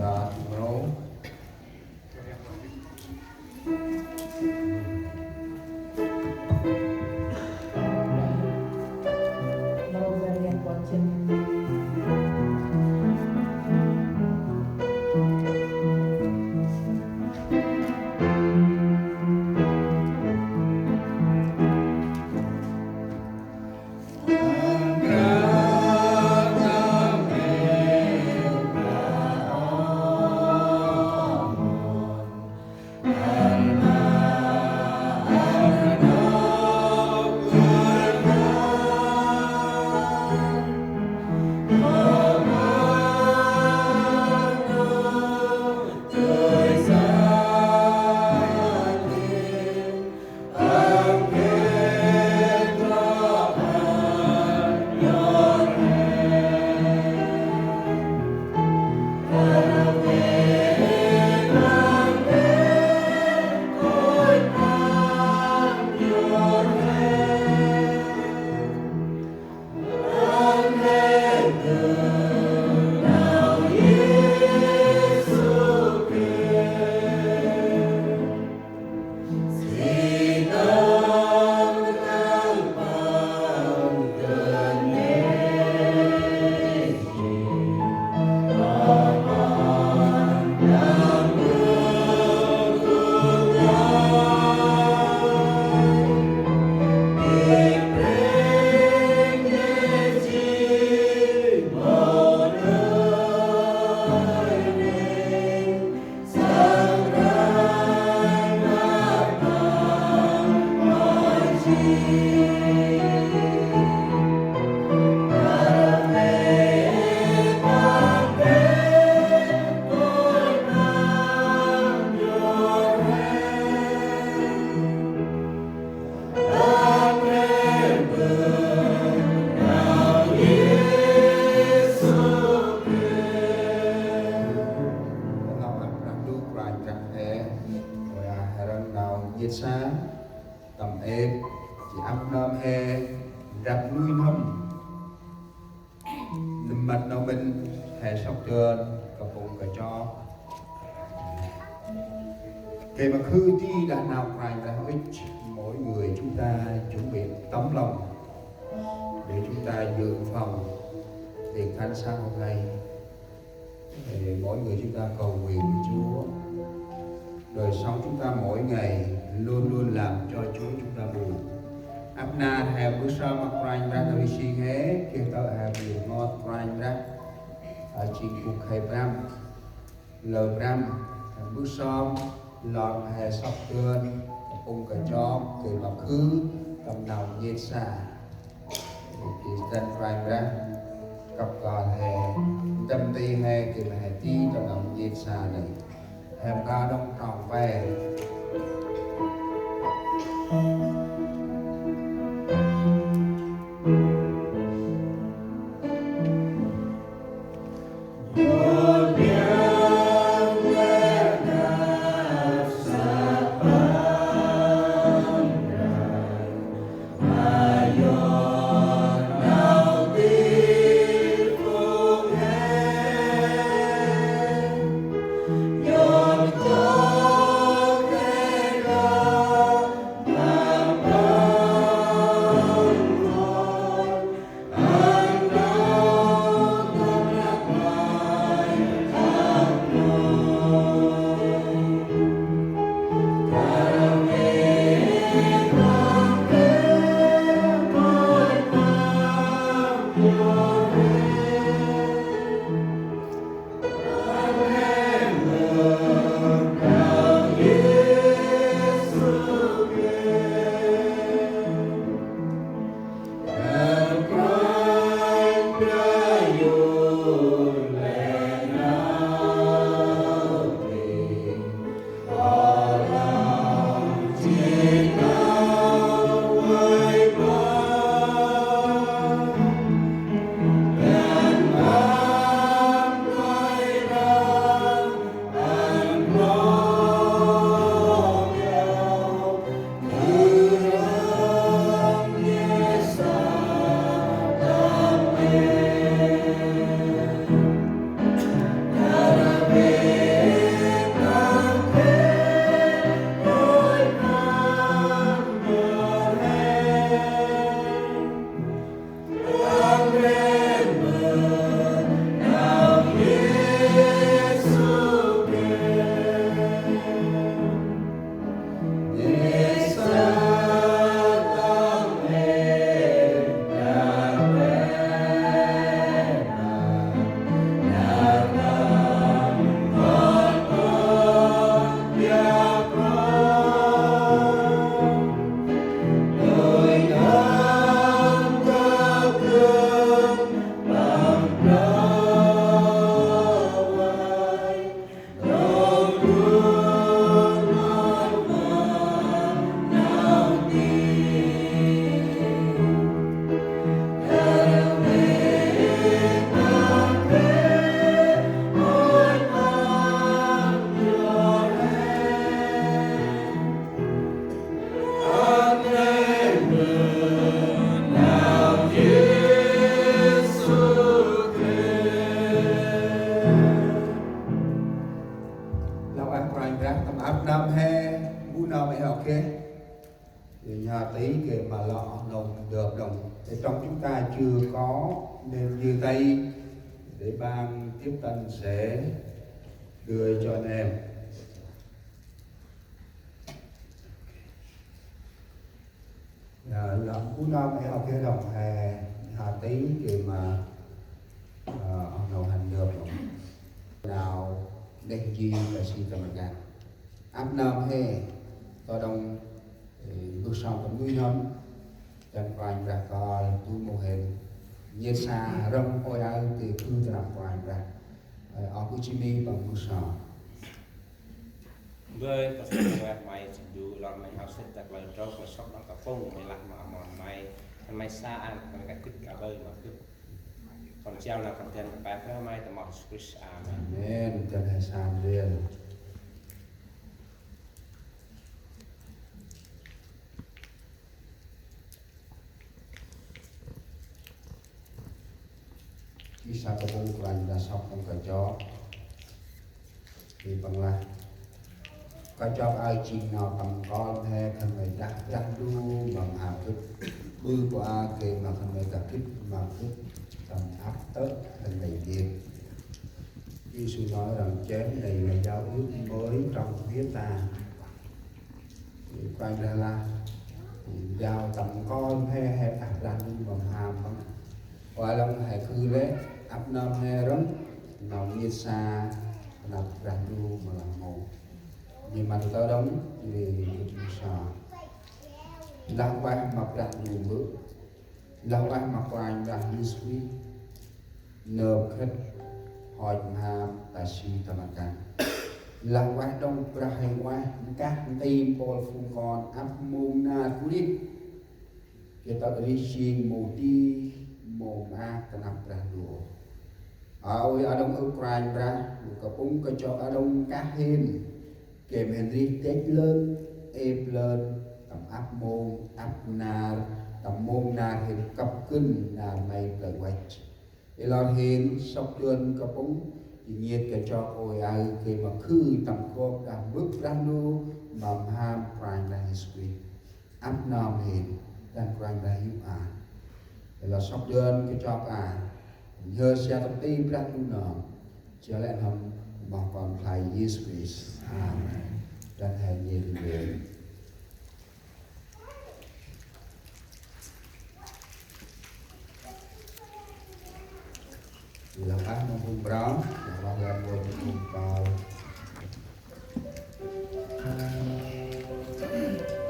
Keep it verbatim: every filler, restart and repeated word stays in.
Ơ, mrô. Nau ăp Brah Ndu Kôranh Brah he, ôi a, he rŏng nau nhiêt sa, tâm êp, jêh ăp nơm he, ndrăp nuih n'hâm. Nâm măt nau mĭn, he sŏk dơn, kapŭng kachok. Gay ma khư ti đah nau Kôranh Brah ŭch, mỗi người chúng ta chuẩn bị tấm lòng để chúng ta dự phòng tiệc thánh sáng hôm nay. Thì mỗi người chúng ta cầu nguyện với Chúa. Đời sống chúng ta mỗi ngày luôn luôn làm cho Chúa chúng ta buồn. Ăp nar he mbơh sơm ma Kôranh Brah nau ri sing he, geh tơ̆ he mbơh ngot Kôranh Brah, a, jêng bu khay brăm. Lơ brăm, he mbơh sơm, lor he sŏk dơn, kapŭng kachok, gay ma khư, tâm nau nhiêt sa. Gay dăn Kôranh Brah, kăp kơl he, tâm ti he, gay ma he ti, tâm nau nhiêt sa nây. He mra đŏng trong pe. Ok. Thì nhà tí kì mà lọ nông đợp đồng. Thì trong chúng ta chưa có, nên như tay để ban tiếp tân sẽ đưa cho anh em. Ờ, lòng cú năm em học cái đồng hè hà tí kì mà, ờ, ông nông hành được nào, neh ji ta si tâm gan. Ăp nơm he, to dong, ơ, mbơh sŏng tâm nuih n'hâm, dăn Kôranh Brah kơl du mâu hên, nhiêt sa rŏng ôi aơ tê khư ta năp Kôranh Brah. Ơ, ơ, bơh Jimmy păng mbơh sŏng. Bơi, ta sŏk ueh May, sŏk du lor May hao sĭt ta klơi trôk, ma sŏk đŏng kapŭng, May lah ma amon May, khân may sa ăn, khân may ka gĭt ka bơi ma gĭt. Kon jao nau kon ten kpă Brah May, ta ma Yêsu Krist. Amen. Amen. Dăn he sa ndrel. Ji sa kapŭng Kôranh Brah sŏk đŏng kachok. Ji păng lah: Kachok aơ jêng nau tâm kol he khân may đah Brah Ndu ma mha gĭt. Ƀư kua a geh ma khân may ka gĭt ma gĭt tâm ăp tơ̆ khân may geh. Yêsu nói rằng chén này là giao ước mới trong huyết ta. Kôranh Brah lah: Jao tâm nkol he, he đah Brah Ndu ma mha păng. Kua lŏng he khư lĕ, ăp nơm he rŏng, nau nhiêt sa, năp Brah Ndu ma lah mâu. Ji măn ta đŏng, ji gĭt mâu sa. Lah ueh ma Brah Ndu mbơh. Lah ueh ma Kôranh Brah Yêsu Krist. Nơm khĭt, hŏch mham, ta si tâm kan. Lah ueh đŏng Brah Huêng Ueh, nkah nti mpôl phung kon ăp mông nar kurit. Geh tât rih jêng mâu di, mâu maak ta năp Brah Ndu. Aơ ôi aơ đŏng ơ Kôranh Brah, ơ kapŭng kachok aơ đŏng nkah hên. Geh mhĭn rih dăch lơn, êp lơn, tâm ăp mông, ăp nar, tâm mông nar hên kăp gân nar May plơ̆ văch. Ê lor hên sŏk dơn kapŭng, ji nhiêt kachok ôi aơ geh ma khư tâm gop đah mbơh Brah Ndu, ma mham Kôranh Brah Yêsu Krist. Ăp nơm hên, dăn Kôranh Brah yô̆ a. Ê lor sŏk dơn kachok a, nhhơ sia tâm ti Brah Ndu nơm. Jao lĕ n'hâm ma Kon Phlai Yêsu Krist. Amen. Dăn he nhiêt ndrel. Lah ueh ma phung mrâo, lah ueh ma phung